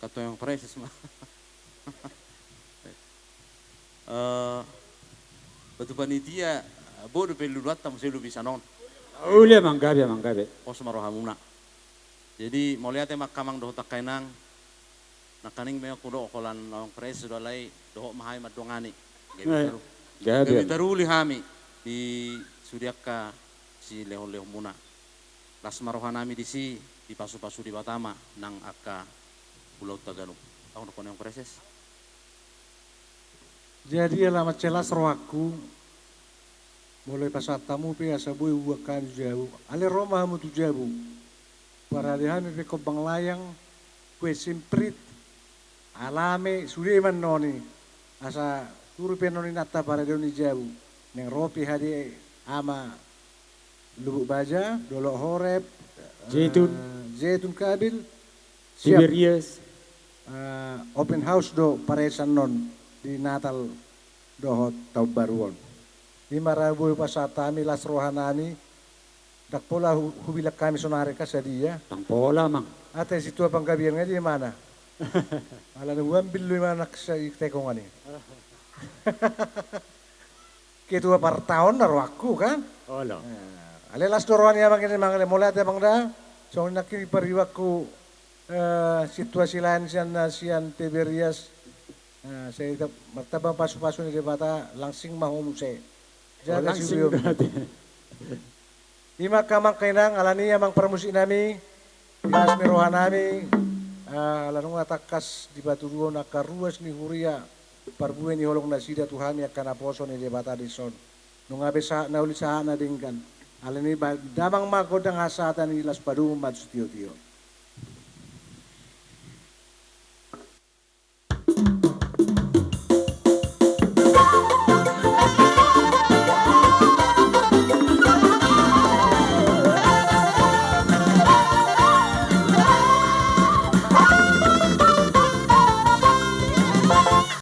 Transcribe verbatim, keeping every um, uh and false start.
Ketua Amang Praeses ma. Eh, batu panitia, bo dope luluanta muse lubisan on. Uli Amang Gabe, Amang Gabe. Pos ma rohamuna. Jadi mauliate ma angka amang dohot angka inang. Nangkaning memang hudok holan Amang Praeses do alai dohot ma hami mandongani. Gabe taru. Gabe taru uli hami di sude angka silehon-lehonmuna. Las ma rohanami disi, dipasupasu Debata ma nang angka ulaonta ganup. Ahu nangkon Amang Praeses. Jadi ala mansai las rohangku, molo dipasahat hamu pe asa boi hubuat hami tu jabu. Alai ro ma hamu tu jabu. Parade hami pe kombang layang, kue simprit, alame, sude ma noni. Asa turu pe noni nanta paradeon ni jabu. Naeng ro pe hadir ama Lubuk Baja, Dolok Horeb, Zaitun. Eh, Zaitun Kabil, siap. Tiberias. Eh, open house do Praeses on di Natal dohot Taon Baru on. Ima ra boi pasahat hami las rohanami, ndang pola hu-, hubilang hami sonari kan sadia. Ndang pola, Amang. Ate Situa Panggabean nga di mana? Alana huambil do ima nang sa i tekongan i. Ketua partaon na rohangku kan? Olo. Eh, alai las do roha ni amang ini, Amang, alai mauliate Amang da. Songon i nangkin paribanku, eh, situasi lain sian, sian Tiberias. Eh, sai ta-, martamba pasupasu ni Debata, langsing ma ho muse. Jaga. Langsing siulion. Berarti. Ima angka amang, angka inang, alani amang parmusiknami, las ni rohanami, ah, ala nunga tangkas dipatuduhon angka ruas ni huria parbue ni holong nasida tu hami angka naposo ni Debata dison. Nunga be sahat na uli, sahat na denggan. Alani ba-, damang ma gondang hasahatan i, las padomu ma tu sitiotio.